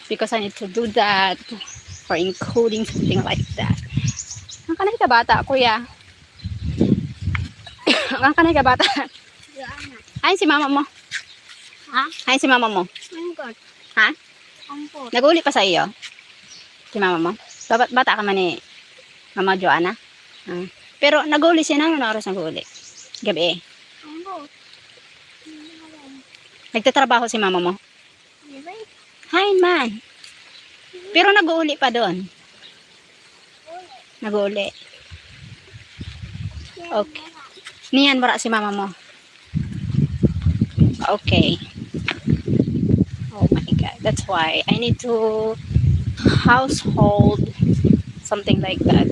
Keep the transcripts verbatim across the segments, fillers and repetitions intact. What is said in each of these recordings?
because I need to do that for encoding, something like that. Ang kanay ka bata, kuya? Ang kanay ka bata? Ayan si mama mo. Ha? Ayan si mama mo. Angkot. Ha? Angkot. Nag-uuli pa sa iyo? Si mama mo? Baba- bata ka man ni Mama Joanna? Ah. Pero nag-uuli siya na, anong oras nag-uuli? Gabi. Angkot. Nagtatrabaho si mama mo? Hi, man. Pero nag-uuli pa doon. Nag-uuli. Okay. Niyan, wala si mama mo. Okay. Oh my God. That's why I need to household something like that.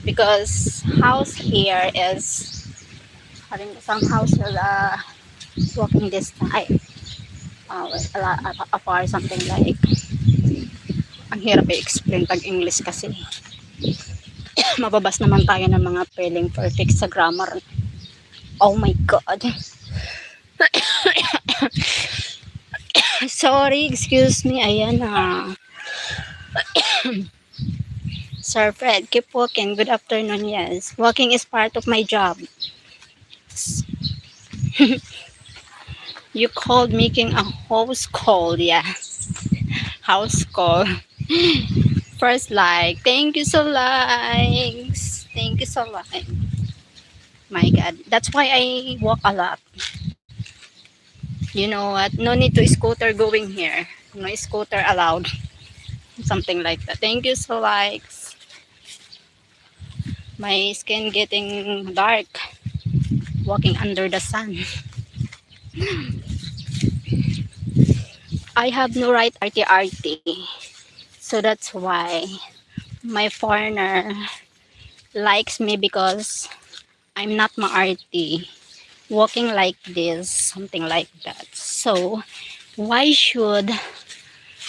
Because house here is, I think, some house, uh, walking distance. Ay, uh, a lot, a- afar, something like. Ang hirap i-explain pag English kasi. Mababas naman tayo ng mga spelling perfect sa grammar. Oh my God. Sorry, excuse me. Ayan na. Sir Fred, keep walking. Good afternoon. Yes, walking is part of my job. You called making a house call. Yeah. House call. First like. Thank you so likes. Thank you so like. My God. That's why I walk a lot. You know what? No need to scooter going here. No scooter allowed. Something like that. Thank you so likes. My skin getting dark. Walking under the sun. I have no right arty-arty. So that's why my foreigner likes me because I'm not maarte. Walking like this, something like that. So, why should,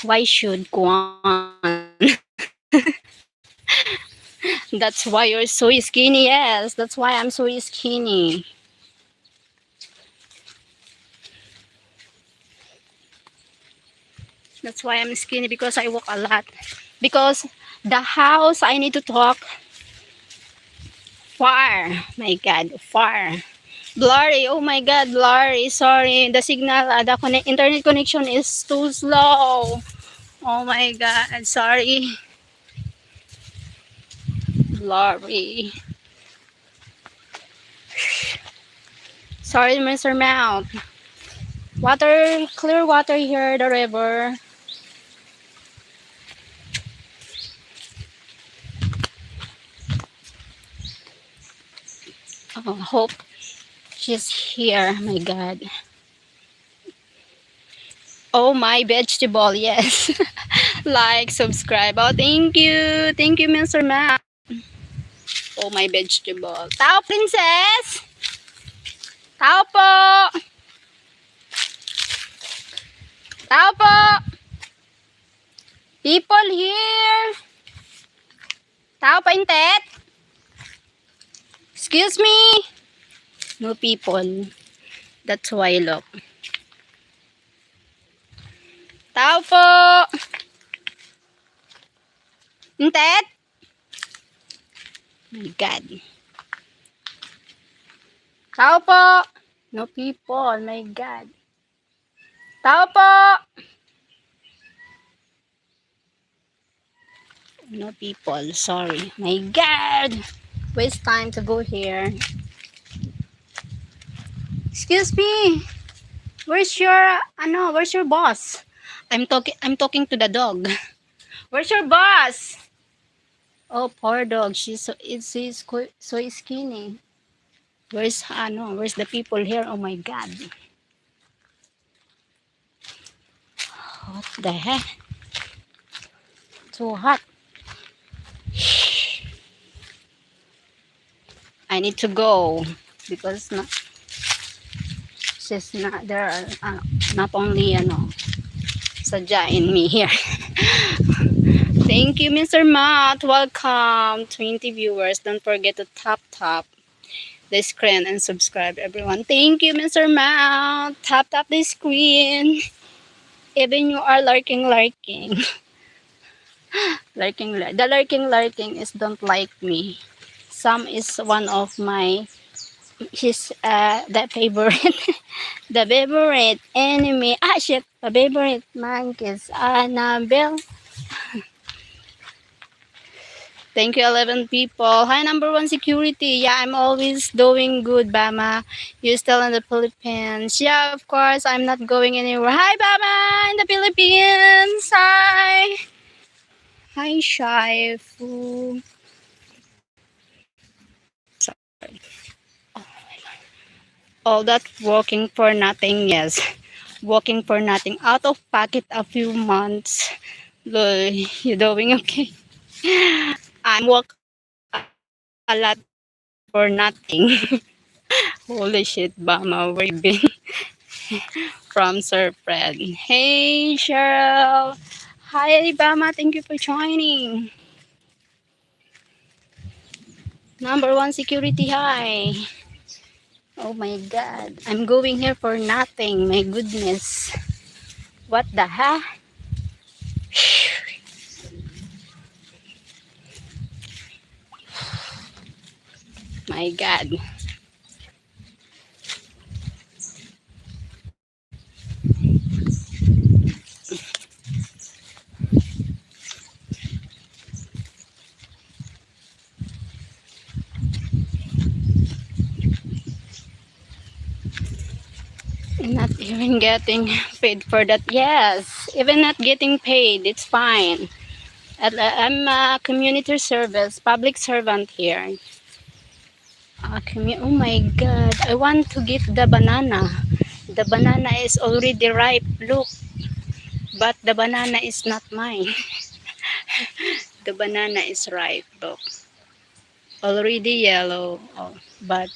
why should kuwan? That's why you're so skinny. Yes, that's why I'm so skinny. That's why I'm skinny, because I walk a lot. Because the house, I need to talk far. My God, far. Blurry. Oh my God, blurry. Sorry. The signal, uh, the conne- internet connection is too slow. Oh my God. Sorry. Blurry. Sorry, Mister Mount. Water, clear water here, the river. Oh, hope she's here. My God. Oh, my vegetable. Yes. Like, subscribe. Oh, thank you. Thank you, Mister Mount. Oh, my vegetable. Tao, princess! Tao po! Tao po! People here! Tao po, intet! Excuse me! No people. That's why, look. Tao po! Intet! My God. Tao po! No people, my God. Tao po! No people, sorry. My God! Waste time to go here. Excuse me. Where's your, ano, where's your boss? I'm talking, I'm talking to the dog. Where's your boss? Oh, poor dog. She's so, it's, she's qu- so skinny. Where's, ano, where's the people here? Oh my God. What the heck? Too hot. I need to go because na, since na, there are, uh, not only, ano, sadya in me here. Thank you, Mister Matt. Welcome, twenty viewers. Don't forget to tap, tap the screen and subscribe, everyone. Thank you, Mister Matt. Tap, tap the screen. Even you are lurking, lurking. Lurking, lur-, the lurking, lurking is don't like me. Sam is one of my, his, uh, the favorite, the favorite enemy. Ah, shit, the favorite monkey is Annabelle. Thank you, eleven people. Hi, number one security. Yeah, I'm always doing good, Bama. You still in the Philippines? Yeah, of course. I'm not going anywhere. Hi, Bama, in the Philippines. Hi. Hi, Shaifu. All that working for nothing, yes. Working for nothing. Out of pocket a few months. Lol, you doing okay? I'm work a lot for nothing. Holy shit, Bama, where you been? From Sir Fred. Hey, Cheryl. Hi, Bama. Thank you for joining. Number one security, hi. Oh my God. I'm going here for nothing. My goodness. What the ha? My God. Not even getting paid for that. Yes, even not getting paid, it's fine. At, uh, I'm a community service, public servant here. Ah, can you, oh my God, I want to get the banana. The banana is already ripe. Look, but the banana is not mine. The banana is ripe, look. Already yellow. Oh, but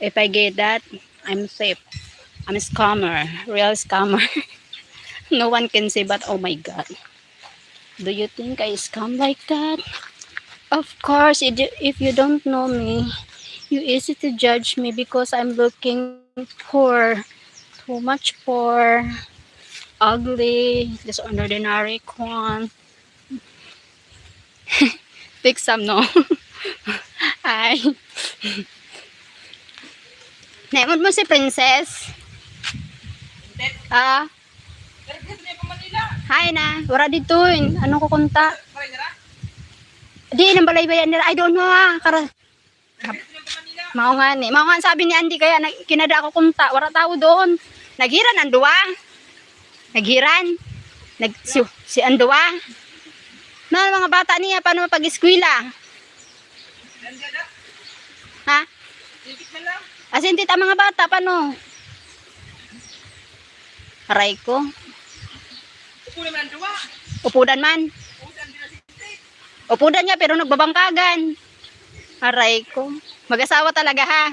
if I get that, I'm safe. I'm a scammer, real scammer. No one can say, but oh my God. Do you think I scam like that? Of course, if you, if you don't know me, you easy to judge me because I'm looking poor. Too much poor. Ugly. Just ordinary kwan. Take some, no? Ay. Naimod mo si Princess? Ah. Hay na, wara dito, ano ko kunta? Di, nang balay-bayan nila. I don't know, ah. Kara-, mao nga ni. Mao nga sabi ni Andy, kaya na, kinada ako kunta. Wara tao doon. Naghiran ang duwa. Naghiran. Nag, si, si ang duwa. Na, mga bata niya, paano pag-eskwela? Ha? Asin tit ang mga bata, paano? Aray ko. Upudan man. Upudan niya, pero nagbabangkagan. Aray ko. Mag-asawa talaga, ha?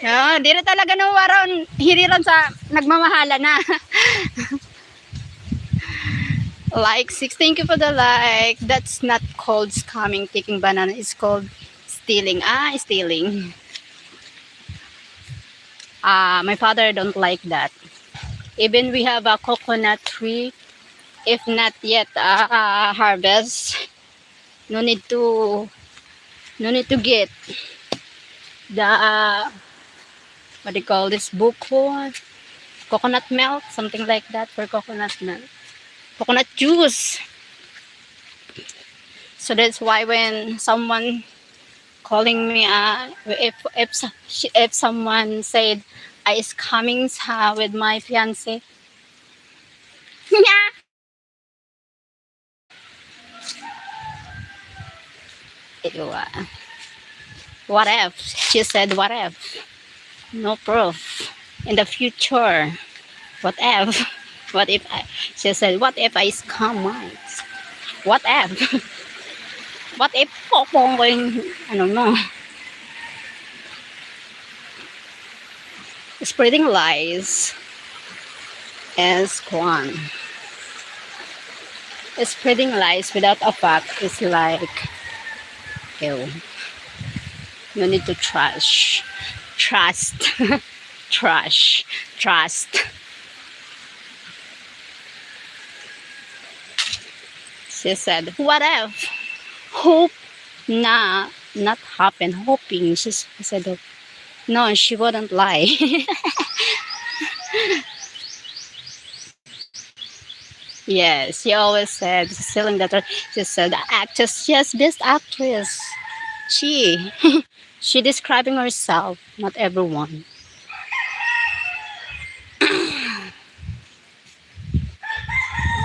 Ah, diri talaga nawawaron, hiriran sa nagmamahala na. Like six, thank you for the like. That's not called scamming, taking banana. It's called stealing. Ah, stealing. Ah, my father don't like that. Even we have a coconut tree, if not yet, ah, harvest, no need to, no need to get the, ah, what do you call this, buko, coconut milk, something like that for coconut milk, coconut juice. So that's why when someone calling me, ah, if, if, if someone said, "I is coming sa with my fiance." Ewa. What if? She said, "What if?" No proof. In the future, what if? What if I, she said, "What if I scam Mike? What if?" What if po kung ano mo? Spreading lies is kwan. Spreading lies without a fact is like, ew. No need to trash. Trust. Trash. trust. She said, "What if? Hope na not happen. Hoping." She s-, said, "Hope." No, she wouldn't lie. Yes, she always said, selling that, she said, "Actress, yes, best actress." She, she describing herself, not everyone.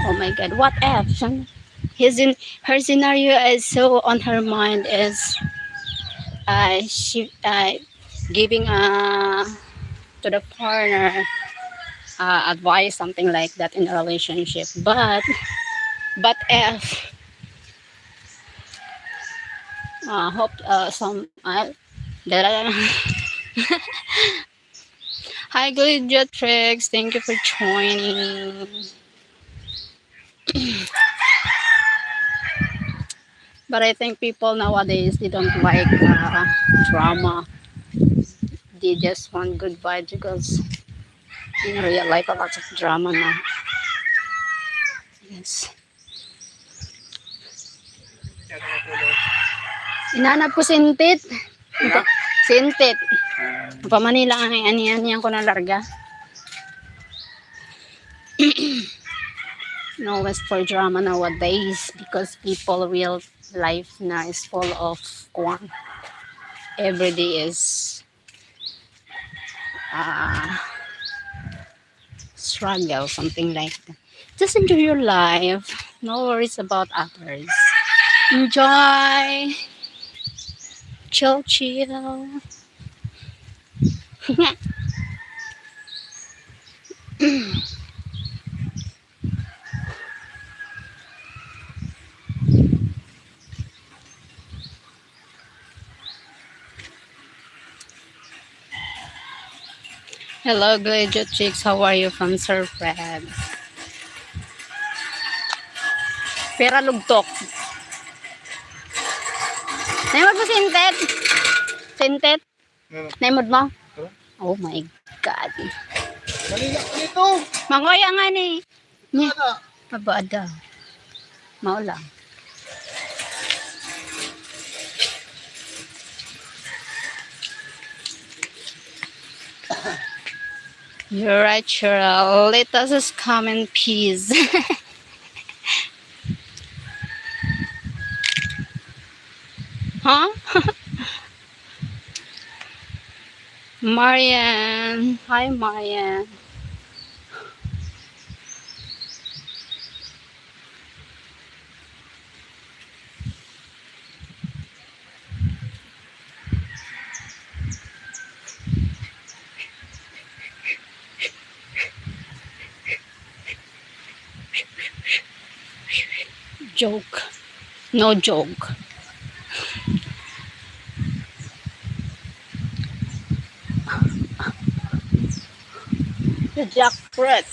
Oh my God, what if? His in, her scenario is so on her mind is, uh, she, uh, giving, uh, to the partner, uh, advice, something like that in a relationship. But, but if, uh, hope, uh, some, uh, Hi, Glidiotrix. Thank you for joining. But I think people nowadays, they don't like, uh, drama. They just want good vibes because in real life, a lot of drama now. Yes. Inanap ko sintit. Sintit. Pa Manila ang ani-anihan ko na larga. No rest for drama nowadays because people real life na is full of kwan. Every day is, ah, struggle, something like that. Just enjoy your life. No worries about others. Enjoy. Chill, chill. Hello, Glidiotrix. How are you from Sir Fred? Pera lugtok. Naimod mo sintet? Sintet? Ano? Naimod mo? Ano? Oh my God. Dali lang dito. Mangoya nga ni. Nya. Ano? Aba, ada. Mao lang. You're right, Cheryl. Let us just come in peace. Huh? Marian. Hi, Marian. Joke. No joke. The jackfruit.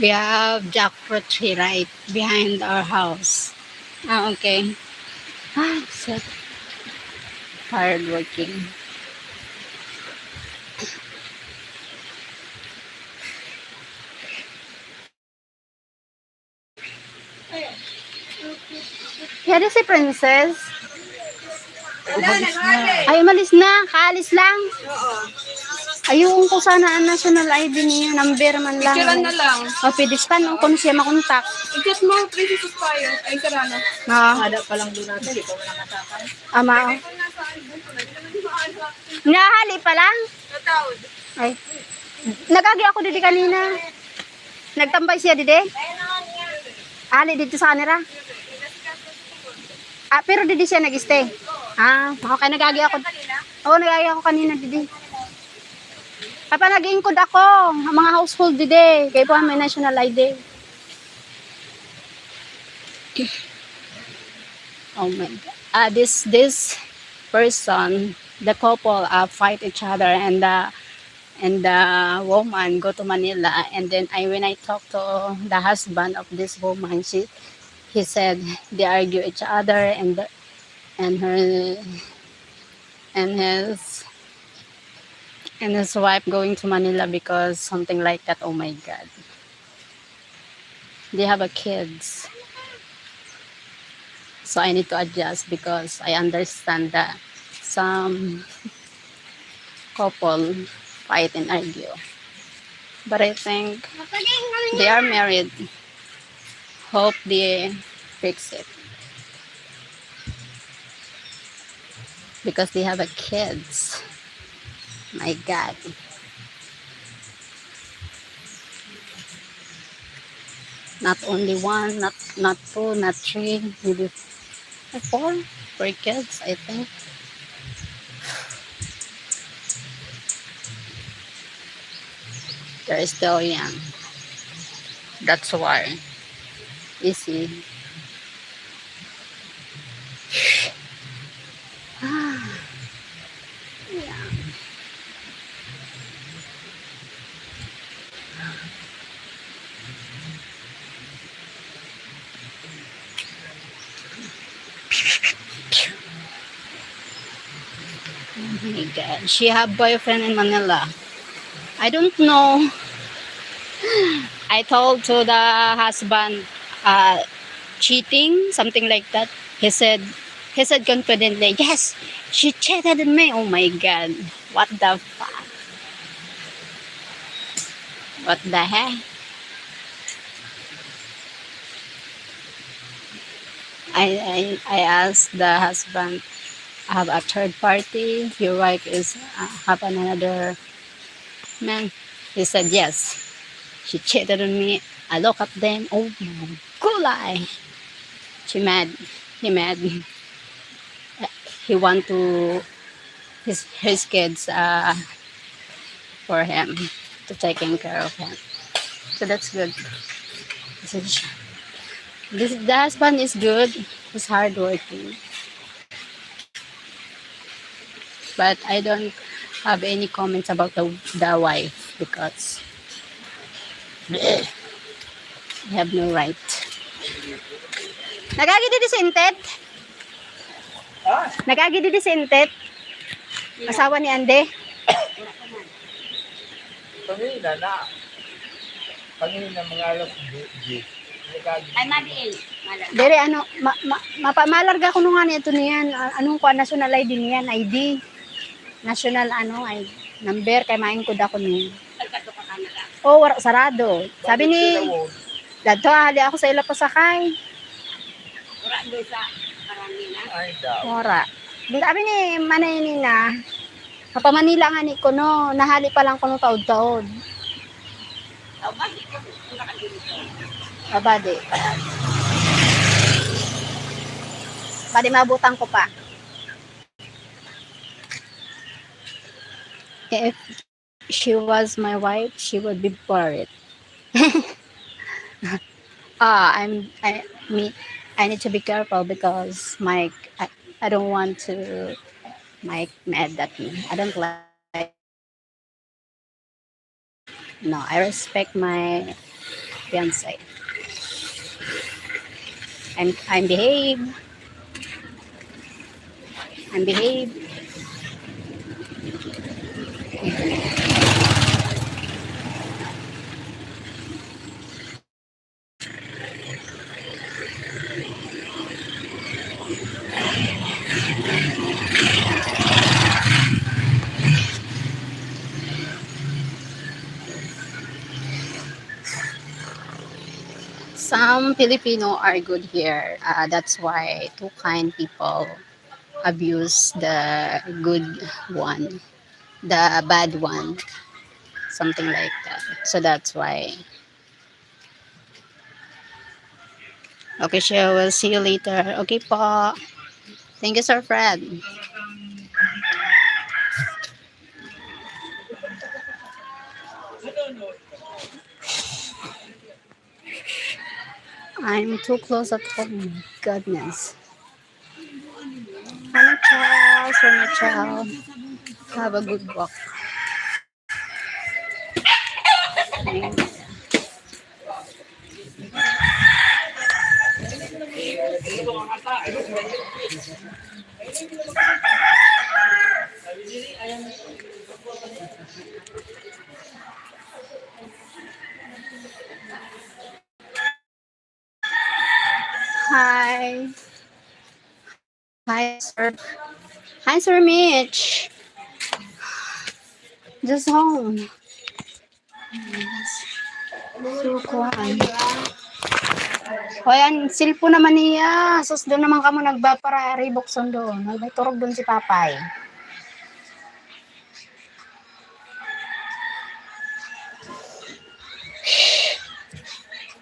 We have jackfruit tree right behind our house. Ah, okay. Ah, so hard working. Kaya di si Princess? Ay, umalis na. Kaalis lang. Ayun ko sana ang national I D niya. Number man lang. Picturean na lang. O, pwede pa, no? Kung siya makontak. I-chat mo, Princess Aspire. Ay, Serrano. Oo. Ada pa lang doon natin, di pa wala matakal. Ama, oh. Nga, hali pa lang. Ay. Nag-agi ako didi kanina. Nagtambay siya didi? Ali dito sa kanira? Ah, pero didi siya nag-stay? Ah, okay, nag-agi ako. Oo, nag-agi ako kanina didi. Papa, nag-iingkod ako. Ang mga household didi. Kaya po may national I D. Oh my God. Ah, this, this person, the couple, uh, fight each other, and the, and the woman go to Manila. And then I, when I talked to the husband of this woman, she, he said they argue each other, and the, and her, and his, and his wife going to Manila because something like that. Oh my God. They have a kids. So I need to adjust because I understand that some couple fight and argue. But I think they are married. Hope they fix it. Because they have a kids. My God. Not only one, not, not two, not three, maybe four, four kids, I think. They're still young. That's why. You see. Ah. Yeah. Oh my God. She have boyfriend in Manila. I don't know. I told to the husband, uh, cheating, something like that. He said, he said confidently, "Yes, she cheated on me." Oh my God. What the fuck? What the heck? I, I, I asked the husband, "I have a third party. Your wife is, uh, have another man." He said, "Yes. She cheated on me. I look at them. Oh my gulay." She mad. He mad. He want to his, his kids, uh, for him, to taking care of him. So that's good. So, this, the husband is good. He's hardworking. But I don't have any comments about the, the wife because I have no right. Nagagi didi si Intet? Ha? Nagagi didi si Intet? Asawa ni Ande? Kanina na. Kanina, mga alas diyes. Nagagi. Ay, madiin. Mala. Dere, ano, ma-, ma-, mapamalarga ko nung ano ito niyan. A-, anong kuwan, national I D niyan, I D. National, ano, I D number, kay maingkod ako niyan. Nagkadto ka Canada? Oh, wara, sarado. Sabi ni, Dadto, hali ako sa ila pasakay. Wala doon sa karami na? Ay, daw. Wala. Sabi ni Manay nina, "Mapa-Manila nga ni kuno, nahali pa lang kuno taod-taod." Daw ba, di ko, wala ka dito. Abadi. Badi, mabutan ko pa. If she was my wife, she would be buried. Ah, I'm, I, me, I need to be careful because my, I, I don't want to make mad at me. I don't like, no, I respect my fiance. I'm, I'm behave. And behave. Some Filipino are good here. Uh, that's why two kind people abuse the good one, the bad one. Something like that. So that's why. Okay, Shell, we'll see you later. Okay po. Thank you, Sir Fred. I'm too close at home. Goodness. Hi, Michelle. Sir Michelle. Have a good walk. Hi. Hi, sir. Hi, Sir Mitch. Just home. So, kuwan. Hoy, an cellphone naman niya. Sus, doon naman kamo nagpapararibok sundo. Nagturog doon si Papay.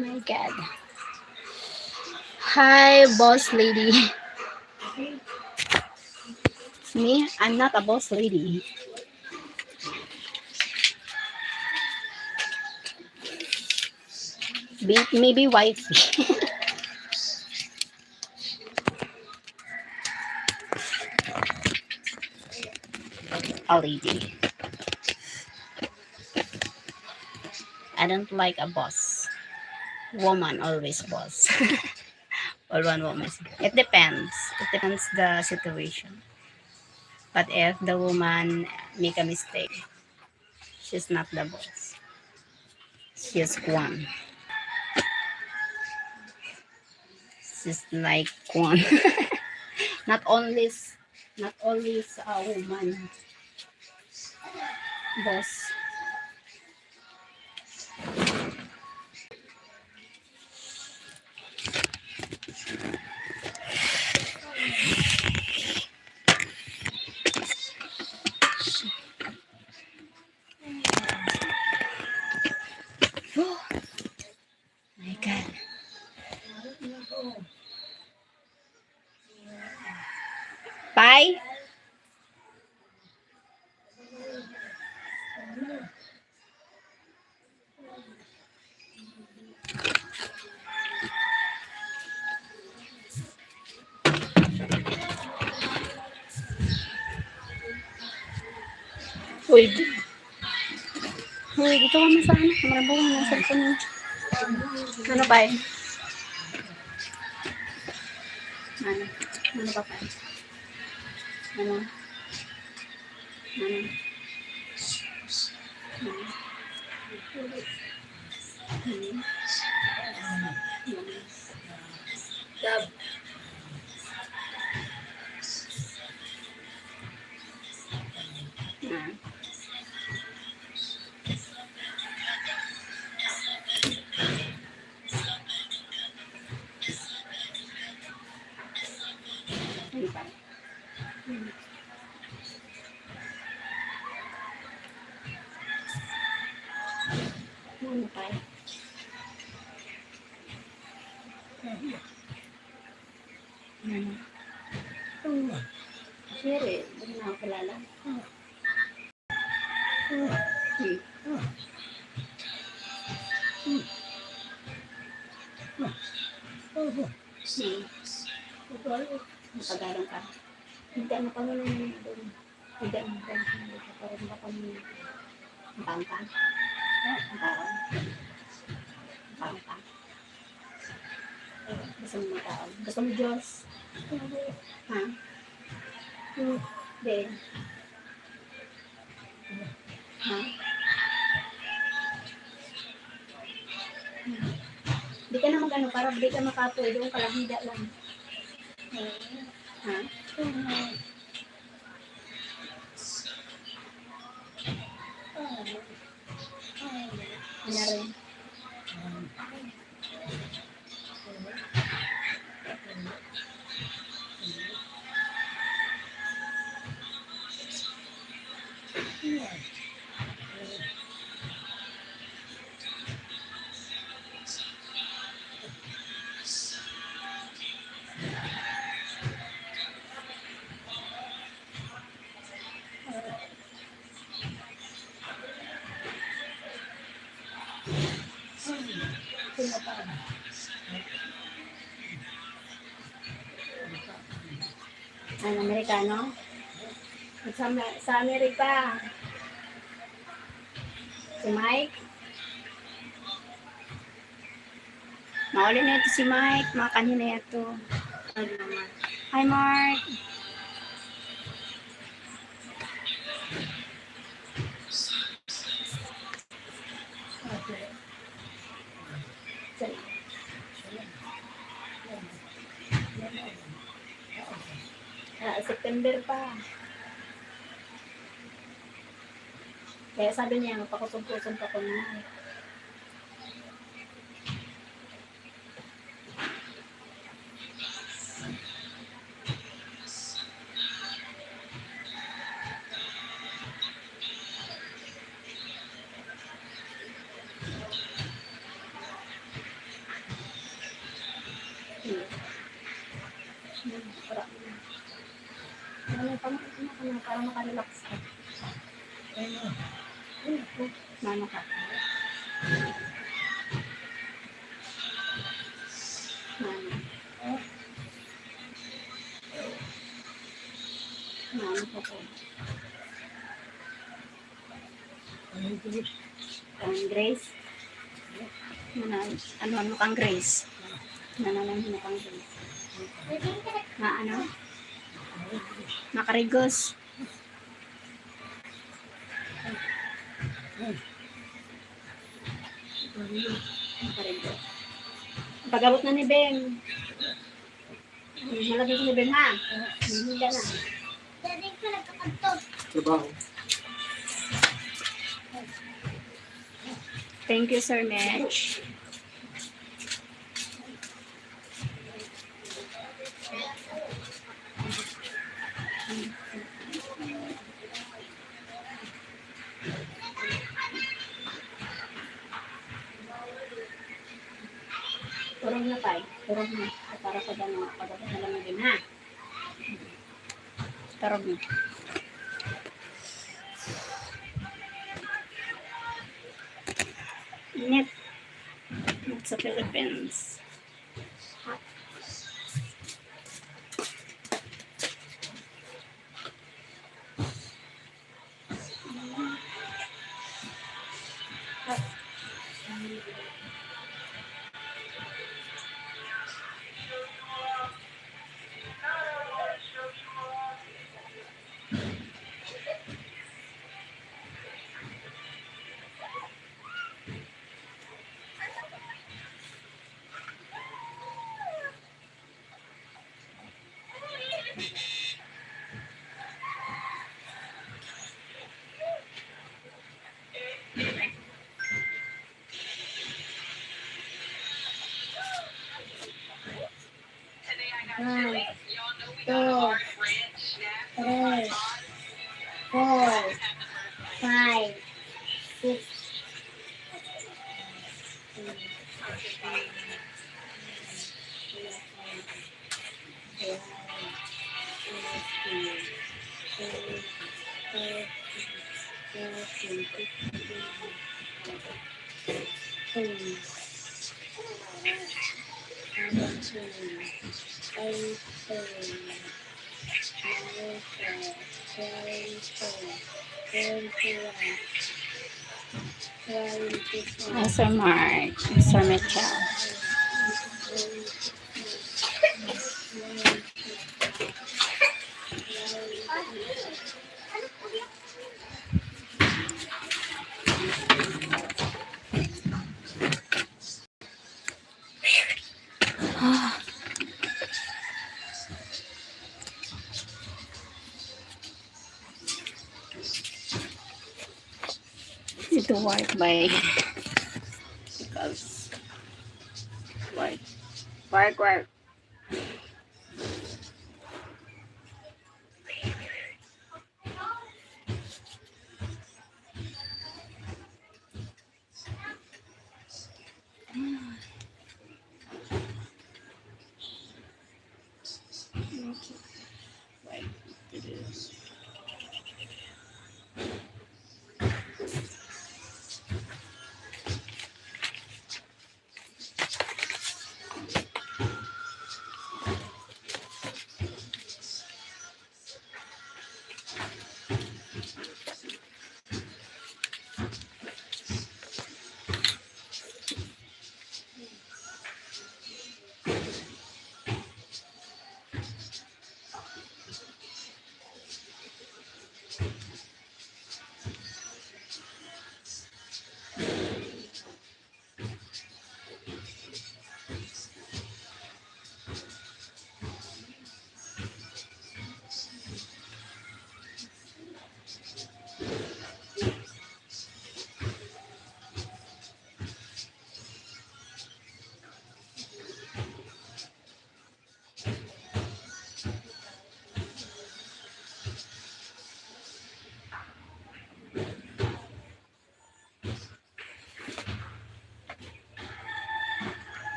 My God. Hi, boss lady. Me, I'm not a boss lady. Be- Maybe wifey. A lady. I don't like a boss. Woman always boss. Or one woman. It depends. It depends the situation. But if the woman make a mistake, she's not the boss. She's one. She's like one. Not only s-, not always a woman. Boss. My God. Bye. Uy, di-, uy, dito ka na sa ano, marabungan ng cellphone mo. Ano ba eh? Ano? Ano ba pa? Ano? Ano? Ano? Ano pa? Ano? Siyempre, hindi na ako kilala. Hmm. Hmm. Matagal ka. Hindi, ano pa mo nang doon? Hindi, ano pa mo nang doon? Parang baka may bangka. Bangka. Bangka. Gusto mo mataon? Gusto mo Diyos? Ha? Hindi. Ha? Di ka na mag-ano, para di ka makapoy. Doon ka lang, higa lang. Ha? Ano rin? Ano? Sa, sa Amerika. Si Mike. Mauli na ito si Mike. Mga kanina ito. Hi, Mark. Ah, September pa. Kaya sabi niya, magpakusog-kusog pa ko na. Para, ano, para, para makarelax ka. Mano ka? Mano? Mano ka po? Ang Grace? Ano, ano, ano kang Grace? Ano, ano, ano kang Grace? Na ano? Makarigos. Makarigos. Pag-abot na ni Beng. Malapit ni Beng, ha? Hindi na. Trabaho. Thank you, Sir Mitch. Turog na, Tay. Turog na. Para sa damo, pagkatapos na lang din, ha? Turog na. Init. Init sa Philippines. One, two, three, four, five, six. Asa Mark? Asa Michelle? Ito work by because work, work, work.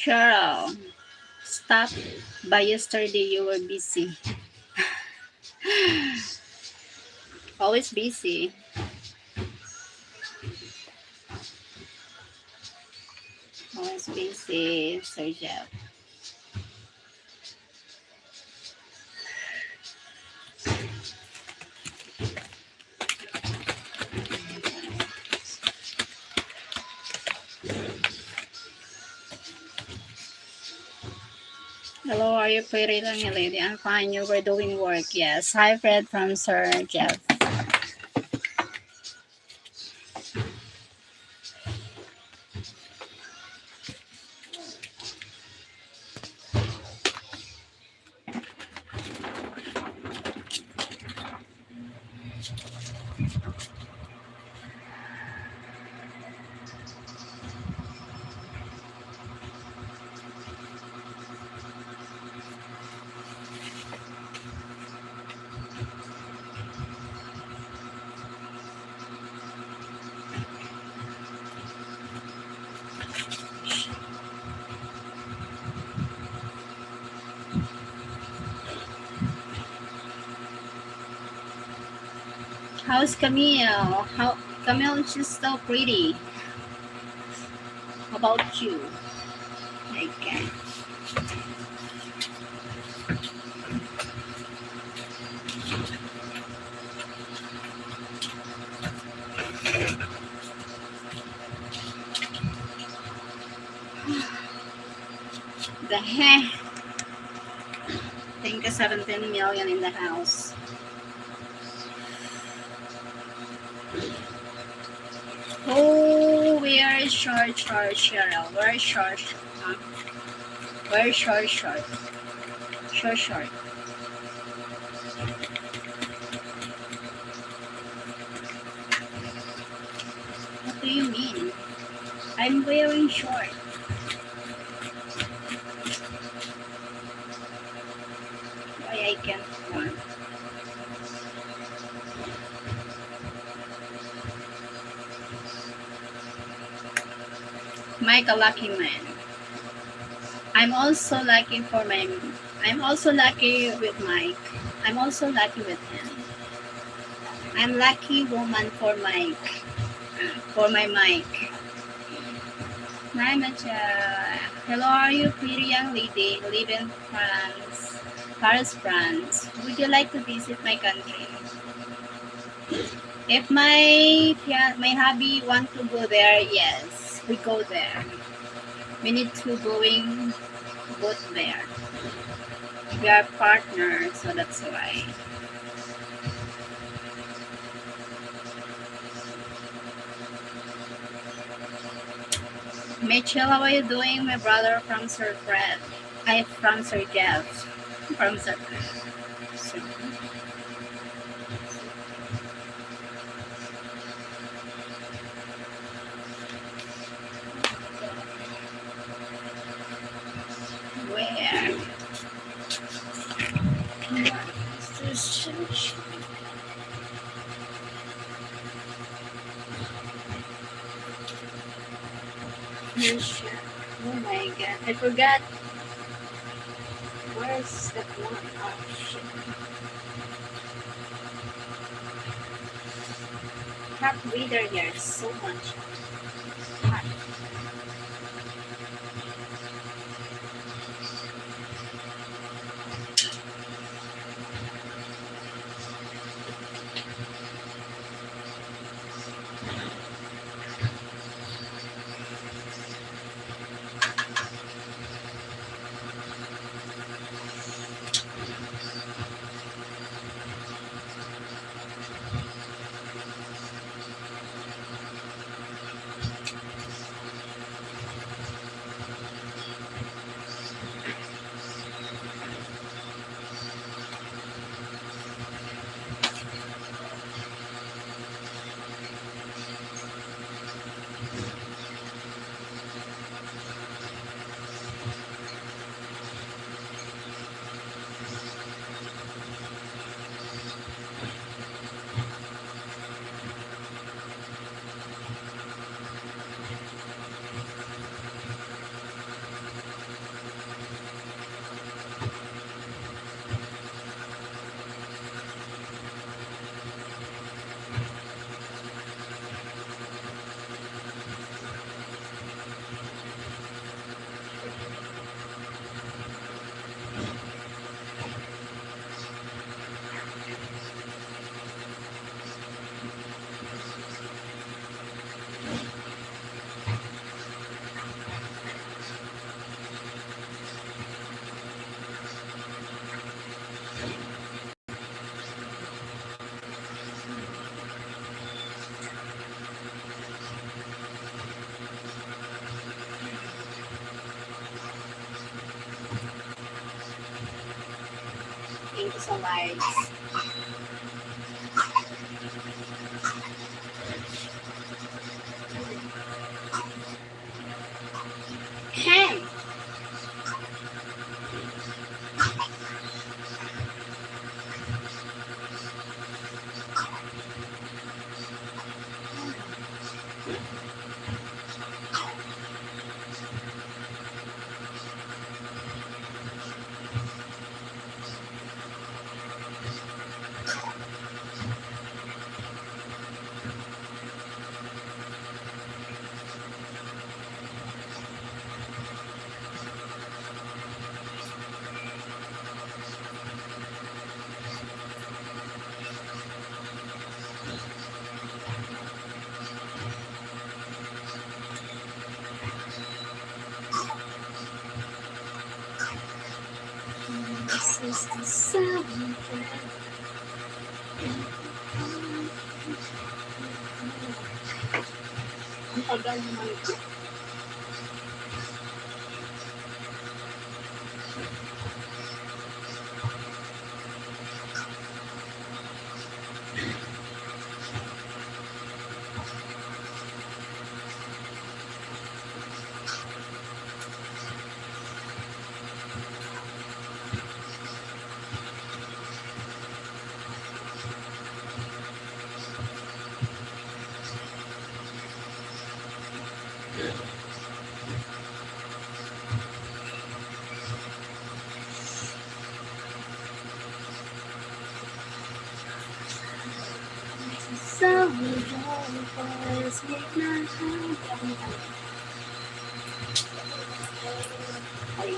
Cheryl, stop by yesterday, you were busy. Always busy. Always busy, Sir Jeff. Hello, are you pretty, young lady? I'm fine. You were doing work. Yes. Hi, Fred from Sir Jeff. How's Camille? How Camille, she's so pretty. How about you? I can't. The heck? Thank you, seventeen million in the house. Oh, where is short, short, Cheryl? Where is short, short? Huh? Where is short, short? Short, short. What do you mean? I'm wearing short. Why I can't run? Mike, a lucky man. I'm also lucky for my, I'm also lucky with Mike. I'm also lucky with him. I'm lucky woman for Mike. For my Mike. Hi, Macha. Hello, are you pretty young lady? Live in France, Paris, France. Would you like to visit my country? If my fia-, my hubby want to go there, yes, we go there. We need to going both there. We are partners, so that's why. Mitchell, how are you doing, my brother from Sir Fred? I from Sir Jeff. From Sir, Sir. Where? What is this section? Here's your, oh my God, I forgot. Where's that one? Oh, shit. Hot weather here, so much hot. sa lives. Ahem. This is the sound. Ang tagal naman ito. So we go, boys, make my heart go. Ay.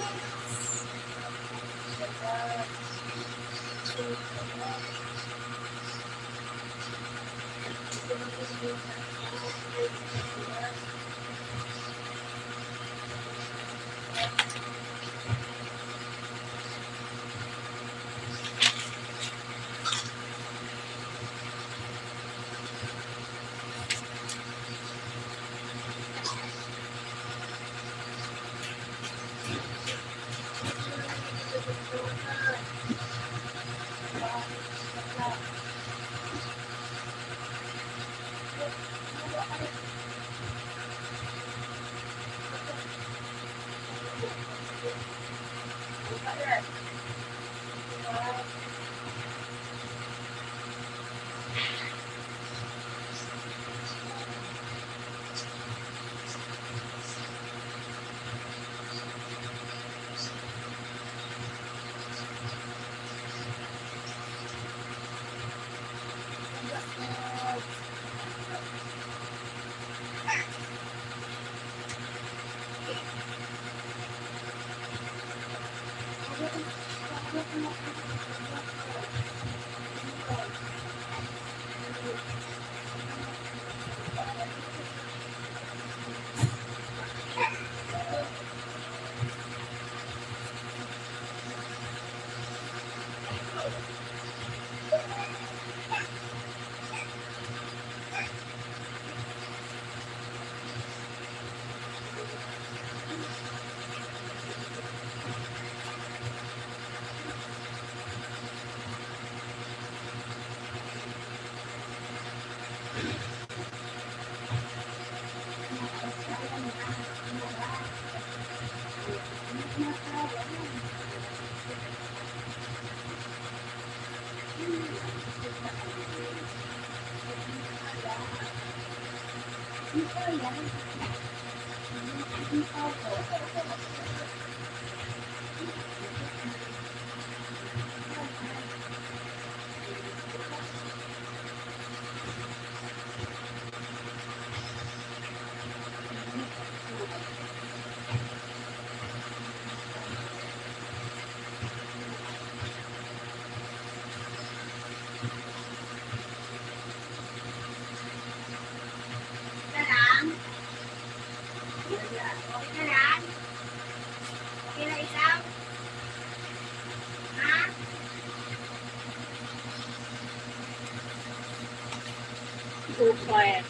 Go quiet.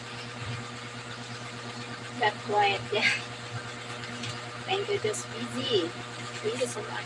Got quiet, yeah. Thank you, Just Busy. Thank you so much.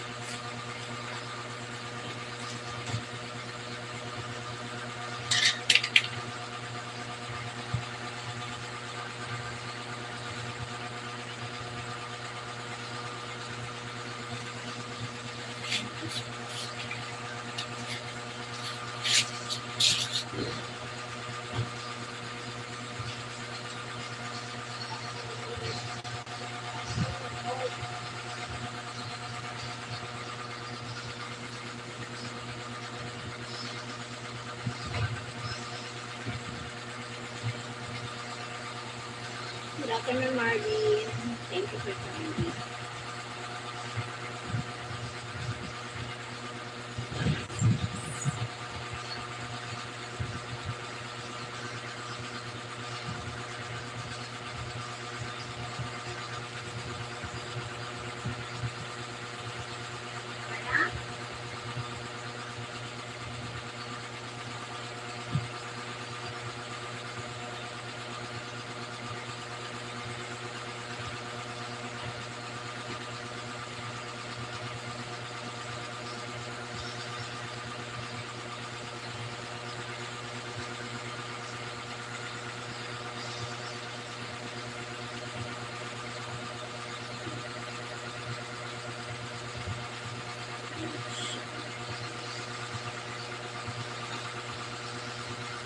Summer Marlin, thank you for coming.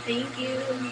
Thank you.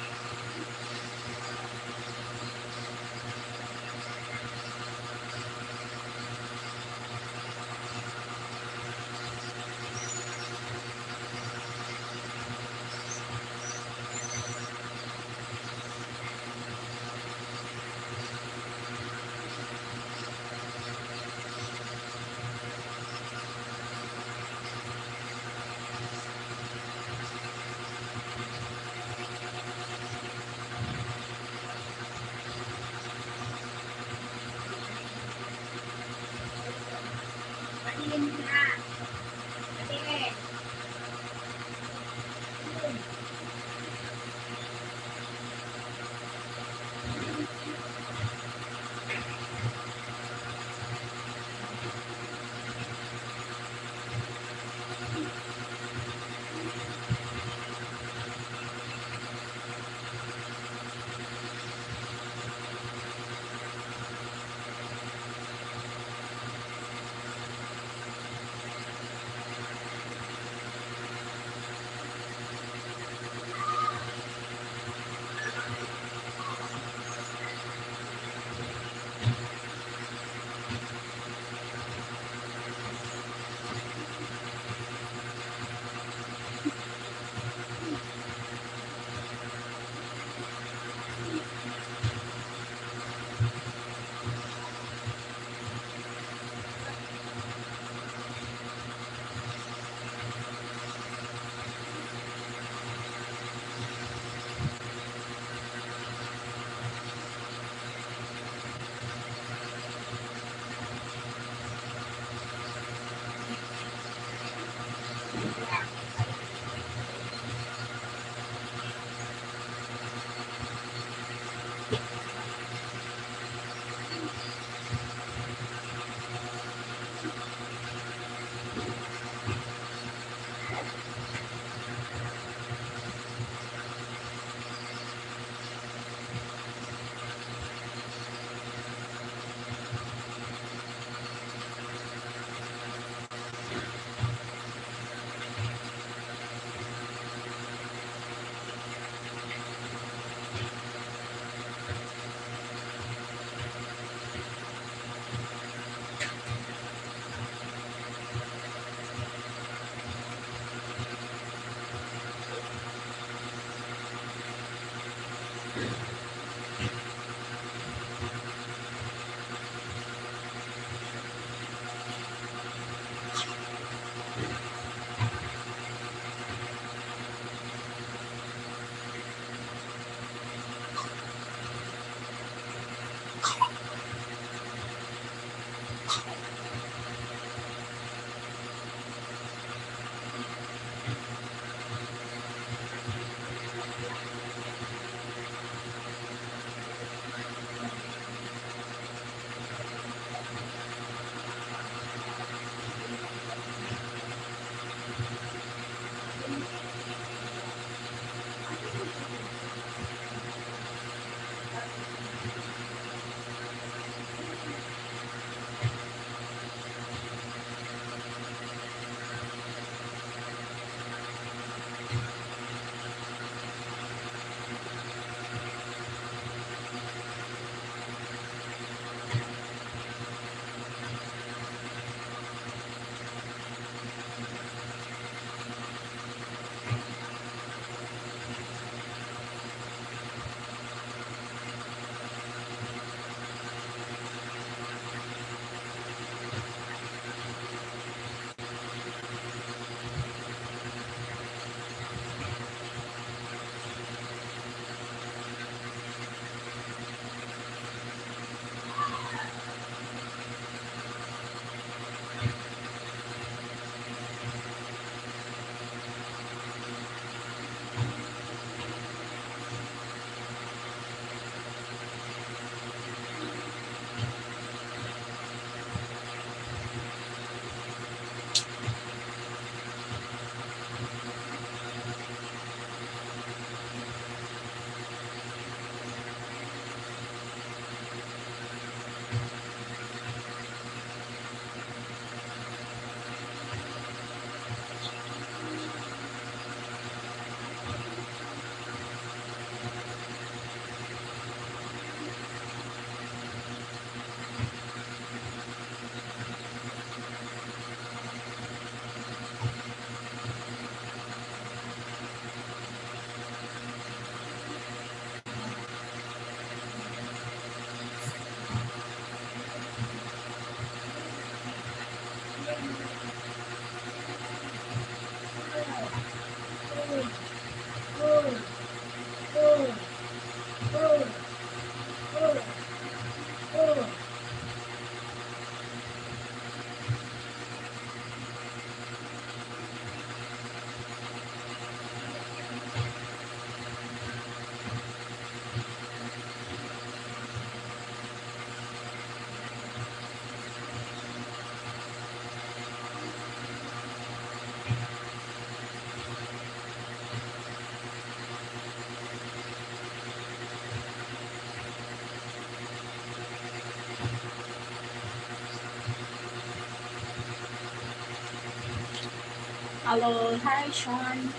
Hello, hi, Sean.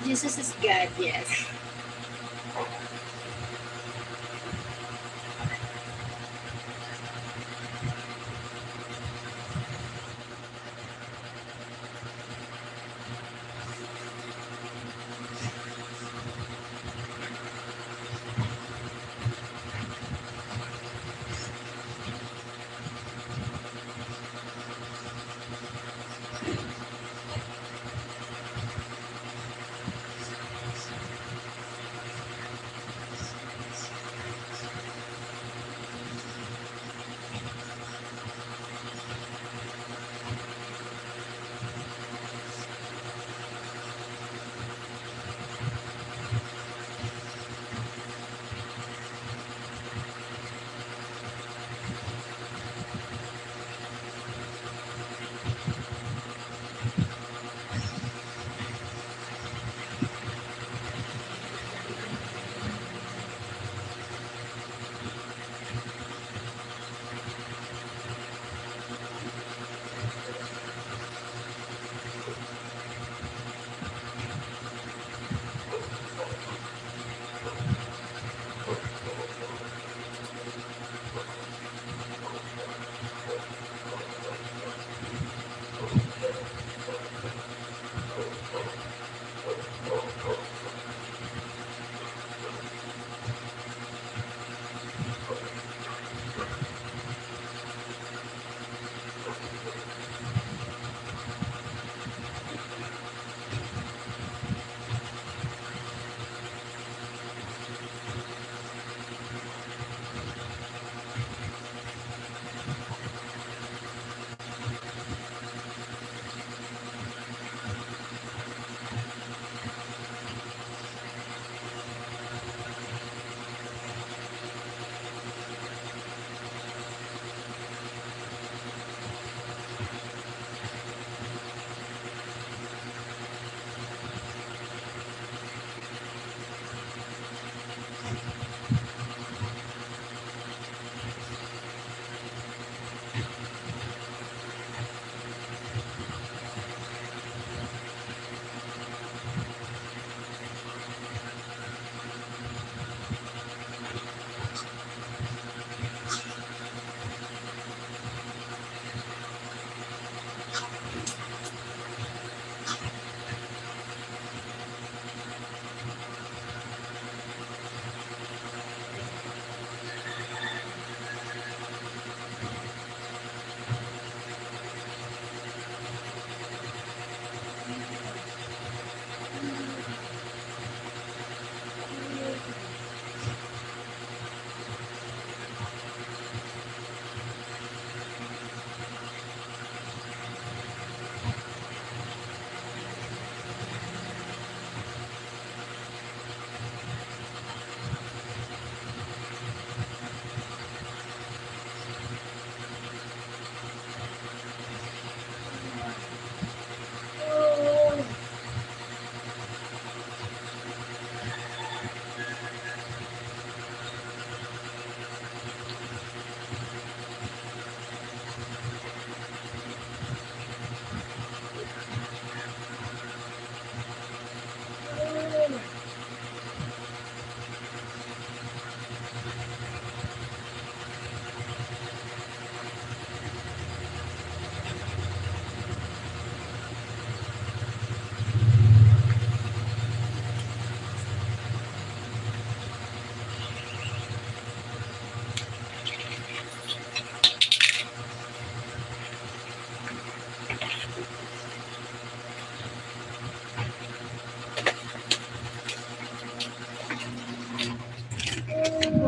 Jesus is God, yes.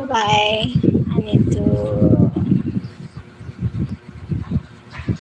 Bye-bye.